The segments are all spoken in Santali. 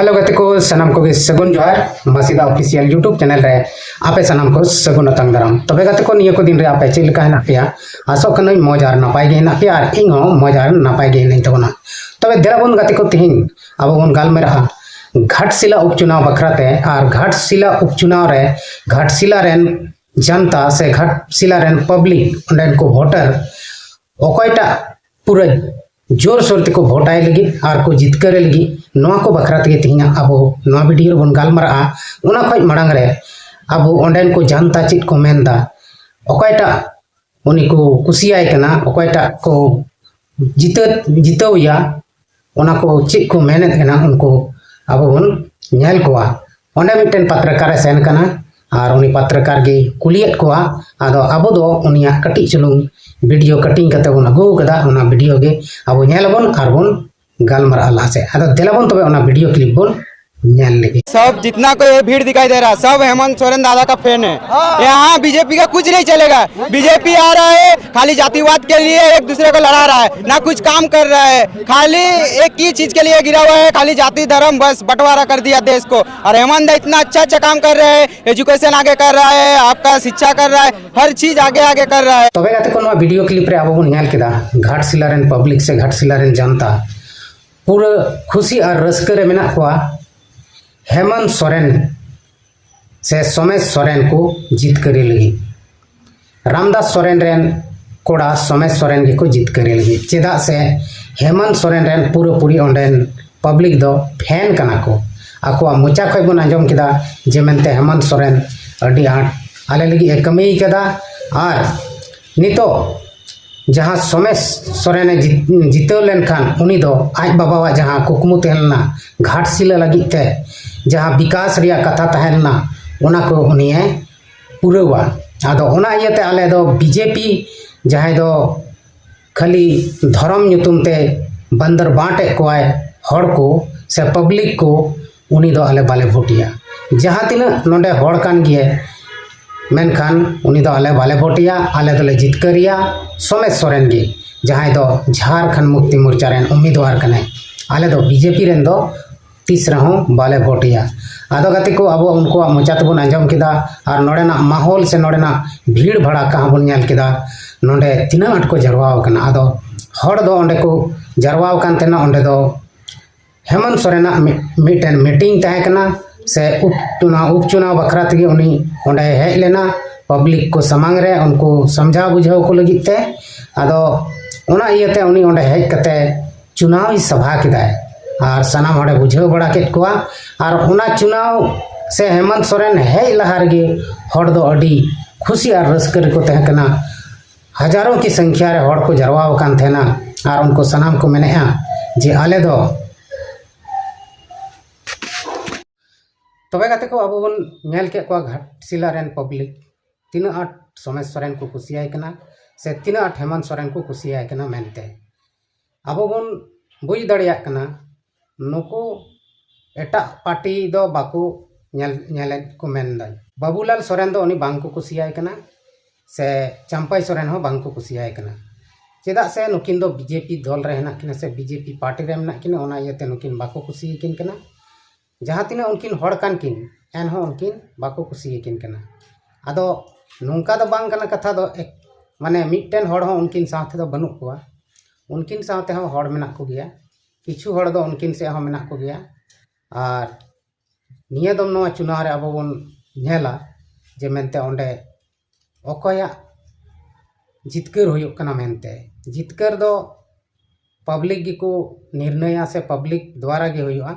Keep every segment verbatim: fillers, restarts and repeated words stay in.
ᱦᱮᱞᱳ ᱜᱟᱛᱮ ᱠᱚ, ᱥᱟᱱᱟᱢ ᱠᱚᱜᱮ ᱥᱟᱹᱜᱩᱱ ᱡᱚᱦᱟᱨ᱾ ᱢᱟᱥᱤᱫᱟ ᱚᱯᱷᱤᱥᱤᱭᱟᱞ YouTube ᱪᱮᱱᱮᱞ ᱨᱮ ᱟᱯᱮ ᱥᱟᱱᱟᱢ ᱠᱚ ᱥᱟᱹᱜᱩᱱ ᱟᱛᱟᱝ ᱫᱟᱨᱟᱢ᱾ ᱛᱚᱵᱮ ᱜᱟᱛᱮ ᱠᱚ, ᱱᱤᱭᱟᱹ ᱠᱚ ᱫᱤᱱ ᱨᱮ ᱟᱯᱮ ᱪᱮᱫ ᱞᱮᱠᱟ ᱦᱮᱱᱟᱜ ᱯᱮᱭᱟ? ᱟᱥᱚᱜ ᱠᱟᱹᱱᱟᱹᱧ ᱢᱚᱡᱽ ᱟᱨ ᱱᱟᱯᱟᱭ ᱜᱮ ᱦᱮᱱᱟᱜ ᱯᱮᱭᱟ ᱟᱨ ᱤᱧ ᱦᱚᱸ ᱢᱚᱡᱽ ᱟᱨ ᱱᱟᱯᱟᱭ ᱜᱮ ᱦᱮᱱᱟᱹᱧ ᱛᱟᱵᱚᱱᱟ᱾ ᱛᱚᱵᱮ ᱫᱮᱞᱟ ᱵᱚᱱ ᱜᱟᱛᱮ ᱠᱚ, ᱛᱮᱦᱮᱧ ᱟᱵᱚ ᱵᱚᱱ ᱜᱟᱞᱢᱟᱨᱟᱜᱼᱟ ᱜᱷᱟᱴᱥᱤᱞᱟ ᱩᱯᱪᱩᱱᱟᱣ ᱵᱟᱠᱷᱨᱟ ᱛᱮ᱾ ᱟᱨ ᱜᱷᱟᱴᱥᱤᱞᱟ ᱩᱯᱪᱩᱱᱟᱣ ᱨᱮ ᱜᱷᱟᱴᱥᱤᱞᱟ ᱨᱮᱱ ᱡᱟᱱᱛᱟ ᱥᱮ ᱜᱷᱟᱴᱥᱤᱞᱟ ᱨᱮᱱ ᱯᱟᱵᱽᱞᱤᱠ, ᱚᱸᱰᱮᱱ ᱠᱚ ᱵᱷᱳᱴᱟᱨ ᱚᱠᱚᱭᱴᱟᱜ ᱯᱩᱨᱟᱹ ᱡᱳᱨᱥᱳᱨ ᱛᱮᱠᱚ ᱵᱷᱳᱴᱟᱭ ᱞᱟᱹᱜᱤᱫ ᱟᱨ ᱠᱚ ᱡᱤᱛᱠᱟᱹᱨᱮ ᱞᱟᱹᱜᱤᱫ, ᱱᱚᱣᱟ ᱠᱚ ᱵᱟᱠᱷᱨᱟ ᱛᱮᱜᱮ ᱛᱮᱦᱮᱧᱟᱜ ᱟᱵᱚ ᱱᱚᱣᱟ ᱵᱷᱤᱰᱤᱭᱳ ᱨᱮᱵᱚᱱ ᱜᱟᱞᱢᱟᱨᱟᱜᱼᱟ᱾ ᱚᱱᱟ ᱠᱷᱚᱱ ᱢᱟᱲᱟᱝ ᱨᱮ ᱟᱵᱚ ᱚᱸᱰᱮᱱ ᱠᱚ ᱡᱟᱱᱛᱟ ᱪᱮᱫ ᱠᱚ ᱢᱮᱱᱫᱟ, ᱚᱠᱚᱭᱴᱟᱜ ᱩᱱᱤ ᱠᱚ ᱠᱩᱥᱤᱭᱟᱭ ᱠᱟᱱᱟ, ᱚᱠᱚᱭᱴᱟᱜ ᱠᱚ ᱡᱤᱛᱟᱹ ᱡᱤᱛᱟᱹᱣ ᱮᱭᱟ, ᱚᱱᱟ ᱠᱚ ᱪᱮᱫ ᱠᱚ ᱢᱮᱱᱮᱫ ᱠᱟᱱᱟ, ᱩᱱᱠᱩ ᱟᱵᱚ ᱵᱚᱱ ᱧᱮᱞ ᱠᱚᱣᱟ᱾ ᱚᱸᱰᱮ ᱢᱤᱫᱴᱮᱱ ᱯᱟᱛᱨᱟᱠᱟᱨᱮ ᱥᱮᱱ ᱠᱟᱱᱟ ᱟᱨ ᱩᱱᱤ ᱯᱟᱛᱨᱟᱠᱟᱨ ᱜᱮ ᱠᱩᱞᱤᱭᱮᱫ ᱠᱚᱣᱟ᱾ ᱟᱫᱚ ᱟᱵᱚ ᱫᱚ ᱩᱱᱤᱭᱟᱜ ᱠᱟᱹᱴᱤᱡ ᱪᱩᱞᱩᱝ ᱵᱷᱤᱰᱤᱭᱳ ᱠᱟᱴᱤᱝ ᱠᱟᱛᱮ ᱵᱚᱱ ᱟᱹᱜᱩ ᱟᱠᱟᱫᱟ, ᱚᱱᱟ ᱵᱷᱤᱰᱤᱭᱳ ᱜᱮ ᱟᱵᱚ ᱧᱮᱞ ᱟᱵᱚᱱ ᱟᱨ ᱵᱚᱱ ᱜᱟᱞᱢᱟᱨᱟᱜᱼᱟ ᱞᱟᱦᱟ ᱥᱮᱫ᱾ ᱟᱫᱚ ᱫᱮᱞᱟ ᱵᱚᱱ ᱛᱚᱵᱮ ᱚᱱᱟ ᱵᱷᱤᱰᱤᱭᱳ ᱠᱞᱤᱯ ᱵᱚᱱ ᱧᱮᱞ ᱞᱮᱜᱮ᱾ सब जितना को ये भीड़ दिखाई दे रहा है, सब हेमंत सोरेन दादा का फैन है। यहाँ बीजेपी का कुछ नहीं चलेगा। बीजेपी आ रहा है, खाली जातिवाद के लिए एक दूसरे को लड़ा रहा है, ना कुछ काम कर रहा है, खाली एक ही चीज के लिए गिरा हुआ है, खाली जाति धर्म, बस बंटवारा कर दिया देश को। और हेमंत दा इतना अच्छा अच्छा काम कर रहे हैं, एजुकेशन आगे कर रहा है, आपका शिक्षा कर रहा है, हर चीज आगे आगे कर रहा है। ᱛᱚᱵᱮ ᱜᱟᱛᱮ ᱠᱚ, ᱱᱚᱣᱟ ᱵᱷᱤᱰᱤᱭᱳ ᱠᱞᱤᱯ ᱨᱮ ᱟᱵᱚ ᱵᱚᱱ ᱧᱮᱞ ᱠᱮᱫᱟ ᱜᱷᱟᱴᱥᱤᱞᱟ ᱨᱮᱱ ᱯᱟᱵᱽᱞᱤᱠ ᱥᱮ ᱜᱷᱟᱴᱥᱤᱞᱟ ᱨᱮᱱ ᱡᱟᱱᱛᱟ ᱯᱩᱨᱟᱹ ᱠᱷᱩᱥᱤ ᱟᱨ ᱨᱟᱹᱥᱠᱟᱹ ᱨᱮ ᱢᱮᱱᱟᱜ ᱠᱚᱣᱟ ᱦᱮᱢᱚᱱᱛ ᱥᱚᱨᱮᱱ ᱥᱮ ᱥᱚᱢᱮᱥ ᱥᱚᱨᱮᱱ ᱠᱚ ᱡᱤᱛᱠᱟᱹᱨᱤ ᱞᱟᱹᱜᱤᱫ᱾ ᱨᱟᱢᱫᱟᱥ ᱥᱚᱨᱮᱱ ᱨᱮᱱ ᱠᱚᱲᱟ ᱥᱚᱢᱮᱥ ᱥᱚᱨᱮᱱ ᱜᱮᱠᱚ ᱡᱤᱛᱠᱟᱹᱨᱤ ᱞᱟᱹᱜᱤᱫ, ᱪᱮᱫᱟᱜ ᱥᱮ ᱦᱮᱢᱚᱱᱛ ᱥᱚᱨᱮᱱ ᱨᱮᱱ ᱯᱩᱨᱟᱹᱯᱩᱨᱤ ᱚᱸᱰᱮᱱ ᱯᱟᱵᱽᱞᱤᱠ ᱫᱚ ᱯᱷᱮᱱ ᱠᱟᱱᱟ ᱠᱚ᱾ ᱟᱠᱚᱣᱟᱜ ᱢᱚᱪᱟ ᱠᱷᱚᱱ ᱵᱚᱱ ᱟᱸᱡᱚᱢ ᱠᱮᱫᱟ ᱡᱮ ᱢᱮᱱᱛᱮ ᱦᱮᱢᱚᱱᱛ ᱥᱚᱨᱮᱱ ᱟᱹᱰᱤ ᱟᱸᱴ ᱟᱞᱮ ᱞᱟᱹᱜᱤᱫ ᱮ ᱠᱟᱹᱢᱤ ᱠᱟᱫᱟ᱾ ᱟᱨ ᱱᱤᱛᱚᱜ ᱡᱟᱦᱟᱸ ᱥᱚᱢᱮᱥ ᱥᱚᱨᱮᱱᱮ ᱡᱤᱛ- ᱡᱤᱛᱟᱹᱣ ᱞᱮᱱᱠᱷᱟᱱ, ᱩᱱᱤ ᱫᱚ ᱟᱡ ᱵᱟᱵᱟᱣᱟᱜ ᱡᱟᱦᱟᱸ ᱠᱩᱠᱢᱩ ᱛᱟᱦᱮᱸ ᱞᱮᱱᱟ ᱜᱷᱟᱴᱥᱤᱞᱟᱹ ᱞᱟᱹᱜᱤᱫ ᱛᱮ, ᱡᱟᱦᱟᱸ ᱵᱤᱠᱟᱥ ᱨᱮᱭᱟᱜ ᱠᱟᱛᱷᱟ ᱛᱟᱦᱮᱸ ᱞᱮᱱᱟ, ᱚᱱᱟ ᱠᱚ ᱩᱱᱤᱭᱮ ᱯᱩᱨᱟᱹᱣᱟ᱾ ᱟᱫᱚ ᱚᱱᱟ ᱤᱭᱟᱹᱛᱮ ᱟᱞᱮ ᱫᱚ ᱵᱤᱡᱮᱯᱤ, ᱡᱟᱦᱟᱸᱭ ᱫᱚ ᱠᱷᱟᱹᱞᱤ ᱫᱷᱚᱨᱚᱢ ᱧᱩᱛᱩᱢ ᱛᱮ ᱵᱟᱹᱱᱫᱟᱨ ᱵᱟᱸᱴ ᱮᱫ ᱠᱚᱣᱟᱭ ᱦᱚᱲ ᱠᱚ ᱥᱮ ᱯᱟᱵᱽᱞᱤᱠ ᱠᱚ, ᱩᱱᱤ ᱫᱚ ᱟᱞᱮ ᱵᱟᱞᱮ ᱵᱷᱳᱴ ᱮᱭᱟ᱾ ᱡᱟᱦᱟᱸ ᱛᱤᱱᱟᱹᱜ ᱱᱚᱰᱮ ᱦᱚᱲ ᱠᱟᱱ ᱜᱮᱭᱟᱭ, ᱢᱮᱱᱠᱷᱟᱱ ᱩᱱᱤ ᱫᱚ ᱟᱞᱮ ᱵᱟᱞᱮ ᱵᱷᱳᱴ ᱮᱭᱟ᱾ ᱟᱞᱮ ᱫᱚᱞᱮ ᱡᱤᱛᱠᱟᱹᱨ ᱮᱭᱟ ᱥᱚᱢᱮᱥ ᱥᱚᱨᱮᱱ ᱜᱮ, ᱡᱟᱦᱟᱸᱭ ᱫᱚ ᱡᱷᱟᱨᱠᱷᱚᱸᱰ ᱢᱩᱠᱛᱤ ᱢᱳᱨᱪᱟ ᱨᱮᱱ ᱩᱢᱤᱫᱣᱟᱨ ᱠᱟᱱᱟᱭ᱾ ᱟᱞᱮ ᱫᱚ ᱵᱤᱡᱮᱯᱤ ᱨᱮᱱ ᱫᱚ ᱛᱤᱥ ᱨᱮᱦᱚᱸ ᱵᱟᱞᱮ ᱵᱷᱳᱴ ᱮᱭᱟ᱾ ᱟᱫᱚ ᱜᱟᱛᱮ ᱠᱚ, ᱟᱵᱚ ᱩᱱᱠᱩᱣᱟᱜ ᱢᱚᱪᱟ ᱛᱮᱵᱚᱱ ᱟᱸᱡᱚᱢ ᱠᱮᱫᱟ ᱟᱨ ᱱᱚᱰᱮᱱᱟᱜ ᱢᱟᱦᱚᱞ ᱥᱮ ᱱᱚᱰᱮᱱᱟᱜ ᱵᱷᱤᱲ ᱵᱷᱟᱲᱟᱠᱟ ᱦᱚᱸ ᱵᱚᱱ ᱧᱮᱞ ᱠᱮᱫᱟ, ᱱᱚᱰᱮ ᱛᱤᱱᱟᱹᱜ ᱟᱸᱴ ᱠᱚ ᱡᱟᱨᱣᱟ ᱟᱠᱟᱱᱟ᱾ ᱟᱫᱚ ᱦᱚᱲ ᱫᱚ ᱚᱸᱰᱮ ᱠᱚ ᱡᱟᱨᱣᱟ ᱟᱠᱟᱱ ᱛᱟᱦᱮᱱᱟ, ᱚᱸᱰᱮ ᱫᱚ ᱦᱮᱢᱚᱱᱛ ᱥᱚᱨᱮᱱᱟᱜ ᱢᱤ-, ᱢᱤᱫᱴᱮᱱ ᱢᱤᱴᱤᱝ ᱛᱟᱦᱮᱸ ᱠᱟᱱᱟ, ᱥᱮ ᱩᱯ-, ᱚᱱᱟ ᱩᱯᱪᱩᱱᱟᱣ ᱵᱟᱠᱷᱨᱟ ᱛᱮᱜᱮ ᱩᱱᱤ ᱚᱸᱰᱮ ᱦᱮᱡ ᱞᱮᱱᱟ, ᱯᱟᱵᱽᱞᱤᱠ ᱠᱚ ᱥᱟᱢᱟᱝ ᱨᱮ ᱩᱱᱠᱩ ᱥᱟᱢᱡᱷᱟᱣ ᱵᱩᱡᱷᱟᱹᱣ ᱠᱚ ᱞᱟᱹᱜᱤᱫ ᱛᱮ᱾ ᱟᱫᱚ ᱚᱱᱟ ᱤᱭᱟᱹᱛᱮ ᱩᱱᱤ ᱚᱸᱰᱮ ᱦᱮᱡ ᱠᱟᱛᱮ ᱪᱩᱱᱟᱣᱤ ᱥᱟᱵᱷᱟ ᱠᱮᱫᱟᱭ ᱟᱨ ᱥᱟᱱᱟᱢ ᱦᱚᱲᱮ ᱵᱩᱡᱷᱟᱹᱣ ᱵᱟᱲᱟ ᱠᱮᱫ ᱠᱚᱣᱟ᱾ ᱟᱨ ᱚᱱᱟ ᱪᱩᱱᱟᱣ ᱥᱮ ᱦᱮᱢᱚᱱᱛ ᱥᱚᱨᱮᱱ ᱦᱮᱡ ᱞᱟᱦᱟ ᱨᱮᱜᱮ ᱦᱚᱲ ᱫᱚ ᱟᱹᱰᱤ ᱠᱷᱩᱥᱤ ᱟᱨ ᱨᱟᱹᱥᱠᱟᱹ ᱨᱮᱠᱚ ᱛᱟᱦᱮᱸ ᱠᱟᱱᱟ᱾ ᱦᱟᱡᱟᱨᱚ ᱠᱤ ᱥᱚᱝᱠᱷᱭᱟ ᱨᱮ ᱦᱚᱲ ᱠᱚ ᱡᱟᱨᱣᱟ ᱟᱠᱟᱱ ᱛᱟᱦᱮᱱᱟ ᱟᱨ ᱩᱱᱠᱩ ᱥᱟᱱᱟᱢ ᱠᱚ ᱢᱮᱱᱮᱫᱼᱟ ᱡᱮ ᱟᱞᱮ ᱫᱚ᱾ ᱛᱚᱵᱮ ᱜᱟᱛᱮ ᱠᱚ, ᱟᱵᱚ ᱵᱚᱱ ᱧᱮᱞ ᱠᱮᱫ ᱠᱚᱣᱟ ᱜᱷᱟᱴᱥᱤᱞᱟ ᱨᱮᱱ ᱯᱟᱵᱽᱞᱤᱠ ᱛᱤᱱᱟᱹᱜ ᱟᱸᱴ ᱥᱚᱢᱮᱥ ᱥᱚᱨᱮᱱ ᱠᱚ ᱠᱩᱥᱤᱭᱟᱭ ᱠᱟᱱᱟ ᱥᱮ ᱛᱤᱱᱟᱹᱜ ᱟᱸᱴ ᱦᱮᱢᱚᱱᱛ ᱥᱚᱨᱮᱱ ᱠᱚ ᱠᱩᱥᱤᱭᱟᱭ ᱠᱟᱱᱟ ᱢᱮᱱᱛᱮ᱾ ᱟᱵᱚ ᱵᱚᱱ ᱵᱩᱡᱽ ᱫᱟᱲᱮᱭᱟᱜ ᱠᱟᱱᱟ ᱱᱩᱠᱩ ᱮᱴᱟᱜ ᱯᱟᱨᱴᱤ ᱫᱚ ᱵᱟᱠᱚ ᱧᱮᱞ, ᱧᱮᱞᱮᱫ ᱠᱚ ᱢᱮᱱᱫᱟ᱾ ᱵᱟᱹᱵᱩᱞᱟᱞ ᱥᱚᱨᱮᱱ ᱫᱚ ᱩᱱᱤ ᱵᱟᱝ ᱠᱚ ᱠᱩᱥᱤᱭᱟᱭ ᱠᱟᱱᱟ, ᱥᱮ ᱪᱟᱢᱯᱟᱭ ᱥᱚᱨᱮᱱ ᱦᱚᱸ ᱵᱟᱝ ᱠᱚ ᱠᱩᱥᱤᱭᱟᱭ ᱠᱟᱱᱟ᱾ ᱪᱮᱫᱟᱜ ᱥᱮ ᱱᱩᱠᱤᱱ ᱫᱚ ᱵᱤᱡᱮᱯᱤ ᱫᱚᱞ ᱨᱮ ᱦᱮᱱᱟᱜ ᱠᱤᱱᱟ ᱥᱮ ᱵᱤᱡᱮᱯᱤ ᱯᱟᱨᱴᱤ ᱨᱮ ᱢᱮᱱᱟᱜ ᱠᱤᱱᱟ, ᱚᱱᱟ ᱤᱭᱟᱹᱛᱮ ᱱᱩᱠᱤᱱ ᱵᱟᱠᱚ ᱠᱩᱥᱤᱭᱟᱠᱤᱱ ᱠᱟᱱᱟ᱾ ᱡᱟᱦᱟᱸ ᱛᱤᱱᱟᱹᱜ ᱩᱱᱠᱤᱱ ᱦᱚᱲ ᱠᱟᱱ ᱠᱤᱱ, ᱮᱱᱦᱚᱸ ᱩᱱᱠᱤᱱ ᱵᱟᱠᱚ ᱠᱩᱥᱤᱭᱟᱠᱤᱱ ᱠᱟᱱᱟ᱾ ᱟᱫᱚ ᱱᱚᱝᱠᱟ ᱫᱚ ᱵᱟᱝ ᱠᱟᱱᱟ ᱠᱟᱛᱷᱟ ᱫᱚ, ᱮᱠ-, ᱢᱟᱱᱮ ᱢᱤᱫᱴᱮᱱ ᱦᱚᱲ ᱦᱚᱸ ᱩᱱᱠᱤᱱ ᱥᱟᱶ ᱛᱮᱫᱚ ᱵᱟᱹᱱᱩᱜ ᱠᱚᱣᱟ᱾ ᱩᱱᱠᱤᱱ ᱥᱟᱶ ᱛᱮᱦᱚᱸ ᱦᱚᱲ ᱢᱮᱱᱟᱜ ᱠᱚᱜᱮᱭᱟ, ᱠᱤᱪᱷᱩ ᱦᱚᱲ ᱫᱚ ᱩᱱᱠᱤᱱ ᱥᱮᱫ ᱦᱚᱸ ᱢᱮᱱᱟᱜ ᱠᱚᱜᱮᱭᱟ᱾ ᱟᱨ ᱱᱤᱭᱟᱹ ᱫᱚᱢ ᱱᱚᱣᱟ ᱪᱩᱱᱟᱣ ᱨᱮ ᱟᱵᱚ ᱵᱚᱱ ᱧᱮᱞᱟ ᱡᱮ ᱢᱮᱱᱛᱮ ᱚᱸᱰᱮ ᱚᱠᱚᱭᱟᱜ ᱡᱤᱛᱠᱟᱹᱨ ᱦᱩᱭᱩᱜ ᱠᱟᱱᱟ ᱢᱮᱱᱛᱮ᱾ ᱡᱤᱛᱠᱟᱹᱨ ᱫᱚ ᱯᱟᱵᱽᱞᱤᱠ ᱜᱮᱠᱚ ᱱᱤᱨᱱᱟᱹᱭᱟ ᱥᱮ ᱯᱟᱵᱽᱞᱤᱠ ᱫᱣᱟᱨᱟ ᱜᱮ ᱦᱩᱭᱩᱜᱼᱟ᱾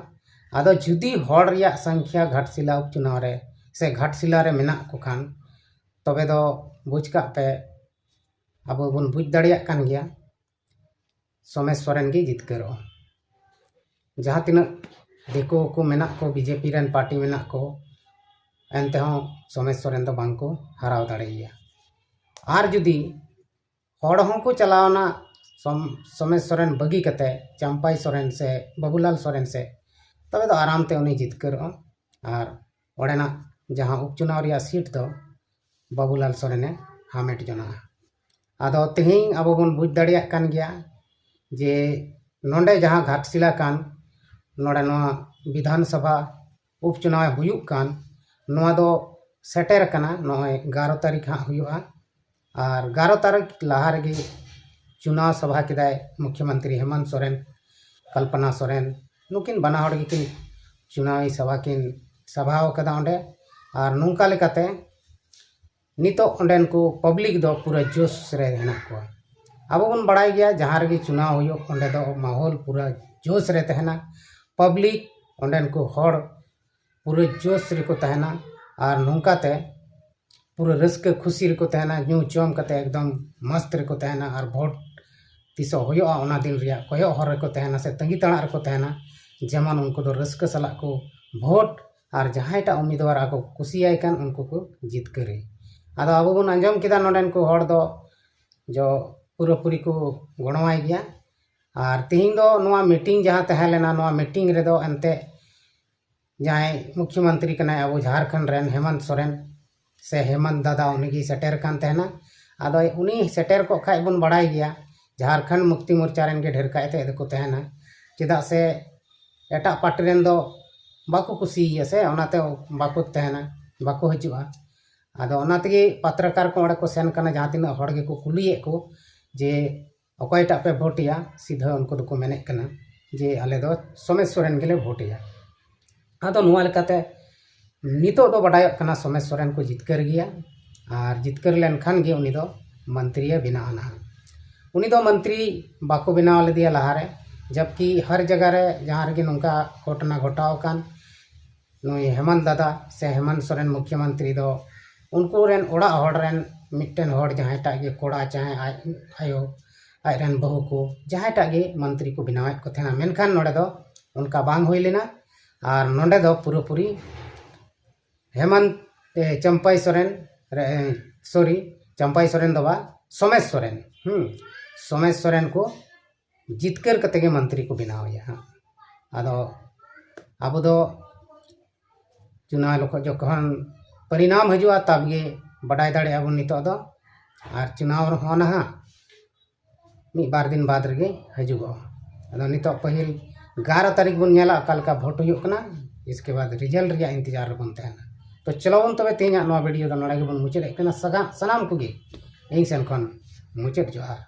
ᱟᱫᱚ ᱡᱩᱫᱤ ᱦᱚᱲ ᱨᱮᱭᱟᱜ ᱥᱚᱝᱠᱷᱭᱟ ᱜᱷᱟᱴᱥᱤᱞᱟ ᱩᱯᱪᱩᱱᱟᱣ ᱨᱮ ᱥᱮ ᱜᱷᱟᱴᱥᱤᱞᱟ ᱨᱮ ᱢᱮᱱᱟᱜ ᱠᱚ ᱠᱷᱟᱱ, ᱛᱚᱵᱮ ᱫᱚ ᱵᱩᱡᱽ ᱠᱟᱜ ᱯᱮ, ᱟᱵᱚ ᱵᱚᱱ ᱵᱩᱡᱽ ᱫᱟᱲᱮᱭᱟᱜ ᱠᱟᱱ ᱜᱮᱭᱟ, ᱥᱚᱢᱮᱥ ᱥᱚᱨᱮᱱ ᱜᱮ ᱡᱤᱛᱠᱟᱹᱨᱚᱜᱼᱟ᱾ ᱡᱟᱦᱟᱸ ᱛᱤᱱᱟᱹᱜ ᱫᱤᱠᱩ ᱠᱚ ᱢᱮᱱᱟᱜ ᱠᱚ, ᱵᱤᱡᱮᱯᱤ ᱨᱮᱱ ᱯᱟᱨᱴᱤ ᱢᱮᱱᱟᱜ ᱠᱚ, ᱮᱱᱛᱮᱦᱚᱸ ᱥᱚᱢᱮᱥ ᱥᱚᱨᱮᱱ ᱫᱚ ᱵᱟᱝ ᱠᱚ ᱦᱟᱨᱟᱣ ᱫᱟᱲᱮᱭᱟᱭᱟ᱾ ᱟᱨ ᱡᱩᱫᱤ ᱦᱚᱲ ᱦᱚᱸᱠᱚ ᱪᱟᱞᱟᱣᱱᱟ ᱥᱚᱢ-, ᱥᱚᱢᱮᱥ ᱥᱚᱨᱮᱱ ᱵᱟᱹᱜᱤ ᱠᱟᱛᱮ ᱪᱟᱢᱯᱟᱭ ᱥᱚᱨᱮᱱ ᱥᱮ ᱵᱟᱹᱵᱩᱞᱟᱞ ᱥᱚᱨᱮᱱ ᱥᱮᱫ, ᱛᱚᱵᱮ ᱫᱚ ᱟᱨᱟᱢ ᱛᱮ ᱩᱱᱤ ᱡᱤᱛᱠᱟᱹᱨᱚᱜᱼᱟ᱾ ᱟᱨ ᱚᱸᱰᱮᱱᱟᱜ ᱡᱟᱦᱟᱸ ᱩᱯᱪᱩᱱᱟᱣ ᱨᱮᱭᱟᱜ ᱥᱤᱴ ᱫᱚ ᱵᱟᱹᱵᱩᱞᱟᱞ ᱥᱚᱨᱮᱱᱮ ᱦᱟᱢᱮᱴ ᱡᱚᱱᱟᱜᱼᱟ᱾ ᱟᱫᱚ ᱛᱮᱦᱮᱧ ᱟᱵᱚ ᱵᱚᱱ ᱵᱩᱡᱽ ᱫᱟᱲᱮᱭᱟᱜ ᱠᱟᱱ ᱜᱮᱭᱟ ᱡᱮ ᱱᱚᱰᱮ ᱡᱟᱦᱟᱸ ᱜᱷᱟᱴᱥᱤᱞᱟ ᱠᱟᱱ, ᱱᱚᱰᱮ ᱱᱚᱣᱟ ᱵᱤᱫᱷᱟᱱ ᱥᱚᱵᱷᱟ ᱩᱯᱪᱩᱱᱟᱣ ᱦᱩᱭᱩᱜ ᱠᱟᱱ, ᱱᱚᱣᱟ ᱫᱚ ᱥᱮᱴᱮᱨ ᱟᱠᱟᱱᱟ, ᱱᱚᱜᱼᱚᱭ ᱮᱜᱟᱨᱚ ᱛᱟᱹᱨᱤᱠᱷ ᱦᱟᱸᱜ ᱦᱩᱭᱩᱜᱼᱟ᱾ ᱟᱨ ᱮᱜᱟᱨᱚ ᱛᱟᱹᱨᱤᱠᱷ ᱞᱟᱦᱟ ᱨᱮᱜᱮ ᱪᱩᱱᱟᱣ ᱥᱚᱵᱷᱟ ᱠᱮᱫᱟᱭ ᱢᱩᱠᱷᱭᱚᱢᱚᱱᱛᱨᱤ ᱦᱮᱢᱚᱱᱛ ᱥᱚᱨᱮᱱ, ᱠᱚᱞᱯᱚᱱᱟ ᱥᱚᱨᱮᱱ, ᱱᱩᱠᱤᱱ ᱵᱟᱱᱟ ᱦᱚᱲ ᱜᱮᱠᱤᱱ ᱪᱩᱱᱟᱣᱤ ᱥᱚᱵᱷᱟ ᱠᱤᱱ ᱥᱟᱵᱷᱟᱣ ᱠᱟᱫᱟ ᱚᱸᱰᱮ᱾ ᱟᱨ ᱱᱚᱝᱠᱟ ᱞᱮᱠᱟᱛᱮ ᱱᱤᱛᱚᱜ ᱚᱸᱰᱮᱱ ᱠᱚ ᱯᱟᱵᱽᱞᱤᱠ ᱫᱚ ᱯᱩᱨᱟᱹ ᱡᱳᱥ ᱨᱮ ᱦᱮᱱᱟᱜ ᱠᱚᱣᱟ᱾ ᱟᱵᱚ ᱵᱚᱱ ᱵᱟᱲᱟᱭ ᱜᱮᱭᱟ, ᱡᱟᱦᱟᱸ ᱨᱮᱜᱮ ᱪᱩᱱᱟᱣ ᱦᱩᱭᱩᱜ, ᱚᱸᱰᱮ ᱫᱚ ᱢᱟᱦᱚᱞ ᱯᱩᱨᱟᱹ ᱡᱳᱥ ᱨᱮ ᱛᱟᱦᱮᱱᱟ᱾ ᱯᱟᱵᱽᱞᱤᱠ, ᱚᱸᱰᱮᱱ ᱠᱚ ᱦᱚᱲ ᱯᱩᱨᱟᱹ ᱡᱳᱥ ᱨᱮᱠᱚ ᱛᱟᱦᱮᱱᱟ᱾ ᱟᱨ ᱱᱚᱝᱠᱟᱛᱮ ᱯᱩᱨᱟᱹ ᱨᱟᱹᱥᱠᱟᱹ ᱠᱷᱩᱥᱤ ᱨᱮᱠᱚ ᱛᱟᱦᱮᱱᱟ, ᱧᱩ ᱡᱚᱢ ᱠᱟᱛᱮ ᱮᱠᱫᱚᱢ ᱢᱚᱥᱛ ᱨᱮᱠᱚ ᱛᱟᱦᱮᱱᱟ᱾ ᱟᱨ ᱵᱷᱳᱴ ᱛᱤᱥᱚᱜ ᱦᱩᱭᱩᱜᱼᱟ, ᱚᱱᱟ ᱫᱤᱱ ᱨᱮᱭᱟᱜ ᱠᱚᱭᱚᱜ ᱦᱚᱨ ᱨᱮᱠᱚ ᱛᱟᱦᱮᱱᱟ ᱥᱮ ᱛᱟᱺᱜᱤ ᱛᱟᱲᱟᱜ ᱨᱮᱠᱚ ᱛᱟᱦᱮᱱᱟ, ᱡᱮᱢᱚᱱ ᱩᱱᱠᱩ ᱫᱚ ᱨᱟᱹᱥᱠᱟᱹ ᱥᱟᱞᱟᱜ ᱠᱚ ᱵᱷᱳᱴ ᱟᱨ ᱡᱟᱦᱟᱸᱭᱴᱟᱜ ᱩᱢᱤᱫᱣᱟᱨ ᱟᱠᱚ ᱠᱩᱥᱤᱭᱟᱭ ᱠᱟᱱ, ᱩᱱᱠᱩ ᱠᱚ ᱡᱤᱛᱠᱟᱹᱨᱮ᱾ ᱟᱫᱚ ᱟᱵᱚ ᱵᱚᱱ ᱟᱸᱡᱚᱢ ᱠᱮᱫᱟ, ᱱᱚᱰᱮᱱ ᱠᱚ ᱦᱚᱲ ᱫᱚ ᱡᱚ ᱯᱩᱨᱟᱹᱯᱩᱨᱤ ᱠᱚ ᱜᱚᱲᱚᱣᱟᱭ ᱜᱮᱭᱟ᱾ ᱟᱨ ᱛᱤᱦᱤᱧ ᱫᱚ ᱱᱚᱣᱟ ᱢᱤᱴᱤᱝ ᱡᱟᱦᱟᱸ ᱛᱟᱦᱮᱸ ᱞᱮᱱᱟ, ᱱᱚᱣᱟ ᱢᱤᱴᱤᱝ ᱨᱮᱫᱚ ᱮᱱᱛᱮ ᱡᱟᱦᱟᱸᱭ ᱢᱩᱠᱷᱭᱚᱢᱚᱱᱛᱨᱤ ᱠᱟᱱᱟᱭ ᱟᱵᱚ ᱡᱷᱟᱲᱠᱷᱚᱸᱰ ᱨᱮᱱ, ᱦᱮᱢᱚᱱᱛ ᱥᱚᱨᱮᱱ ᱥᱮ ᱦᱮᱢᱚᱱᱛ ᱫᱟᱫᱟ, ᱩᱱᱤᱜᱮᱭ ᱥᱮᱴᱮᱨ ᱠᱟᱱ ᱛᱟᱦᱮᱱᱟ᱾ ᱟᱫᱚ ᱩᱱᱤ ᱥᱮᱴᱮᱨ ᱠᱚᱜ ᱠᱷᱟᱡ ᱵᱚᱱ ᱵᱟᱲᱟᱭ ᱜᱮᱭᱟ, ᱡᱷᱟᱲᱠᱷᱚᱸᱰ ᱢᱩᱠᱛᱤ ᱢᱳᱨᱪᱟ ᱨᱮᱱ ᱜᱮ ᱰᱷᱮᱨ ᱠᱟᱭᱛᱮ ᱫᱚᱠᱚ ᱛᱟᱦᱮᱱᱟ᱾ ᱪᱮᱫᱟᱜ ᱥᱮ ᱮᱴᱟᱜ ᱯᱟᱨᱴᱤ ᱨᱮᱱ ᱫᱚ ᱵᱟᱠᱚ ᱠᱩᱥᱤᱭᱟᱭᱟ ᱥᱮ, ᱚᱱᱟᱛᱮ ᱵᱟᱠᱚ ᱛᱟᱦᱮᱱᱟ, ᱵᱟᱠᱚ ᱦᱤᱡᱩᱜᱼᱟ᱾ ᱟᱫᱚ ᱚᱱᱟ ᱛᱮᱜᱮ ᱯᱟᱛᱨᱟᱠᱟᱨ ᱠᱚ ᱚᱸᱰᱮ ᱠᱚ ᱥᱮᱱ ᱠᱟᱱᱟ, ᱡᱟᱦᱟᱸ ᱛᱤᱱᱟᱹᱜ ᱦᱚᱲ ᱜᱮᱠᱚ ᱠᱩᱞᱤᱭᱮᱫ ᱠᱚ ᱡᱮ ᱚᱠᱚᱭᱴᱟᱜ ᱯᱮ ᱵᱷᱳᱴ ᱮᱭᱟ, ᱥᱤᱫᱷᱟᱹ ᱩᱱᱠᱩ ᱫᱚᱠᱚ ᱢᱮᱱᱮᱫ ᱠᱟᱱᱟ ᱡᱮ ᱟᱞᱮ ᱫᱚ ᱥᱚᱢᱮᱥ ᱥᱚᱨᱮᱱ ᱜᱮᱞᱮ ᱵᱷᱳᱴ ᱮᱭᱟ᱾ ᱟᱫᱚ ᱱᱚᱣᱟ ᱞᱮᱠᱟᱛᱮ ᱱᱤᱛᱚᱜ ᱫᱚ ᱵᱟᱰᱟᱭᱚᱜ ᱠᱟᱱᱟ ᱥᱚᱢᱮᱥ ᱥᱚᱨᱮᱱ ᱠᱚ ᱡᱤᱛᱠᱟᱹᱨ ᱜᱮᱭᱟ, ᱟᱨ ᱡᱤᱛᱠᱟᱹᱨ ᱞᱮᱱᱠᱷᱟᱱ ᱜᱮ ᱩᱱᱤ ᱫᱚ ᱢᱚᱱᱛᱨᱤᱭᱮ ᱵᱮᱱᱟᱜᱼᱟ ᱱᱟᱦᱟᱜ᱾ ᱩᱱᱤ ᱫᱚ ᱢᱚᱱᱛᱨᱤ ᱵᱟᱠᱚ ᱵᱮᱱᱟᱣ ᱞᱮᱫᱮᱭᱟ ᱞᱟᱦᱟᱨᱮ, ᱡᱟᱵᱠᱤ ᱦᱟᱨ ᱡᱟᱭᱜᱟ ᱨᱮ ᱡᱟᱦᱟᱸ ᱨᱮᱜᱮ ᱱᱚᱝᱠᱟ ᱜᱷᱚᱴᱚᱱᱟ ᱜᱷᱚᱴᱟᱣ ᱟᱠᱟᱱ, ᱱᱩᱭ ᱦᱮᱢᱚᱱᱛ ᱫᱟᱫᱟ ᱥᱮ ᱦᱮᱢᱚᱱᱛ ᱥᱚᱨᱮᱱ ᱢᱩᱠᱷᱭᱚᱢᱚᱱᱛᱨᱤ ᱫᱚ ᱩᱱᱠᱩ ᱨᱮᱱ ᱚᱲᱟᱜ ᱦᱚᱲ ᱨᱮᱱ ᱢᱤᱫᱴᱮᱱ ᱦᱚᱲ, ᱡᱟᱦᱟᱸᱭᱴᱟᱜ ᱜᱮ ᱠᱚᱲᱟ ᱪᱟᱦᱮ ᱟᱡ ᱟᱭᱳ, ᱟᱡ ᱨᱮᱱ ᱵᱟᱹᱦᱩ ᱠᱚ, ᱡᱟᱦᱟᱸᱭᱴᱟᱜ ᱜᱮ ᱢᱚᱱᱛᱨᱤ ᱠᱚ ᱵᱮᱱᱟᱣᱮᱫ ᱠᱚ ᱛᱟᱦᱮᱱᱟ᱾ ᱢᱮᱱᱠᱷᱟᱱ ᱱᱚᱰᱮ ᱫᱚ ᱚᱱᱠᱟ ᱵᱟᱝ ᱦᱩᱭ ᱞᱮᱱᱟ᱾ ᱟᱨ ᱱᱚᱰᱮ ᱫᱚ ᱯᱩᱨᱟᱹᱯᱩᱨᱤ ᱦᱮᱢᱚᱱᱛ, ᱮ, ᱪᱟᱢᱯᱟᱭ ᱥᱚᱨᱮᱱ, ᱨᱮ, ᱮ, ᱥᱚᱨᱤ, ᱪᱟᱢᱯᱟᱭ ᱥᱚᱨᱮᱱ ᱫᱚ ᱵᱟᱝ, ᱥᱚᱢᱮᱥ ᱥᱚᱨᱮᱱ, ᱦᱩᱸ, ᱥᱚᱢᱮᱥ ᱥᱚᱨᱮᱱ ᱠᱚ ᱡᱤᱛᱠᱟᱹᱨ ᱠᱟᱛᱮ ᱜᱮ ᱢᱚᱱᱛᱨᱤ ᱠᱚ ᱵᱮᱱᱟᱣᱮᱭᱟ ᱦᱟᱸᱜ᱾ ᱟᱫᱚ ᱟᱵᱚ ᱫᱚ ᱪᱩᱱᱟᱣ ᱡᱚᱠᱷᱚᱱ, ᱡᱚᱠᱷᱚᱱ ᱯᱚᱨᱤᱱᱟᱢ ᱦᱤᱡᱩᱜᱼᱟ, ᱛᱟᱵ ᱜᱮ ᱵᱟᱰᱟᱭ ᱫᱟᱲᱮᱭᱟᱜᱼᱟ ᱵᱚᱱ ᱱᱤᱛᱚᱜ ᱫᱚ᱾ ᱟᱨ ᱪᱩᱱᱟᱣ ᱨᱮᱦᱚᱸ ᱱᱟᱦᱟᱜ ᱢᱤᱫ ᱵᱟᱨ ᱫᱤᱱ ᱵᱟᱫᱽ ᱨᱮᱜᱮ ᱦᱤᱡᱩᱜᱚᱜᱼᱟ᱾ ᱟᱫᱚ ᱱᱤᱛᱚᱜ ᱯᱟᱹᱦᱤᱞ ᱮᱜᱟᱨᱚ ᱛᱟᱹᱨᱤᱠᱷ ᱵᱚᱱ ᱧᱮᱞᱟ ᱚᱠᱟ ᱞᱮᱠᱟ ᱵᱷᱳᱴ ᱦᱩᱭᱩᱜ ᱠᱟᱱᱟ᱾ ᱤᱥᱠᱮ ᱵᱟᱫ ᱨᱤᱡᱟᱞᱴ ᱨᱮᱭᱟᱜ ᱤᱱᱛᱮᱡᱟᱨ ᱨᱮᱵᱚᱱ ᱛᱟᱦᱮᱱᱟ᱾ ᱛᱚ ᱪᱚᱞᱚ ᱵᱚᱱ ᱛᱚᱵᱮ ᱛᱮᱦᱮᱧᱟᱜ ᱱᱚᱣᱟ ᱵᱷᱤᱰᱤᱭᱳ ᱫᱚ ᱱᱚᱰᱮ ᱜᱮᱵᱚᱱ ᱢᱩᱪᱟᱹᱫᱮᱫ ᱠᱟᱱᱟ᱾ ᱥᱟᱜᱟ-, ᱥᱟᱱᱟᱢ ᱠᱚᱜᱮ ᱤᱧ ᱥᱮᱱ ᱠᱷᱚᱱ ᱢᱩᱪᱟᱹᱫ ᱡᱚᱦᱟᱨ᱾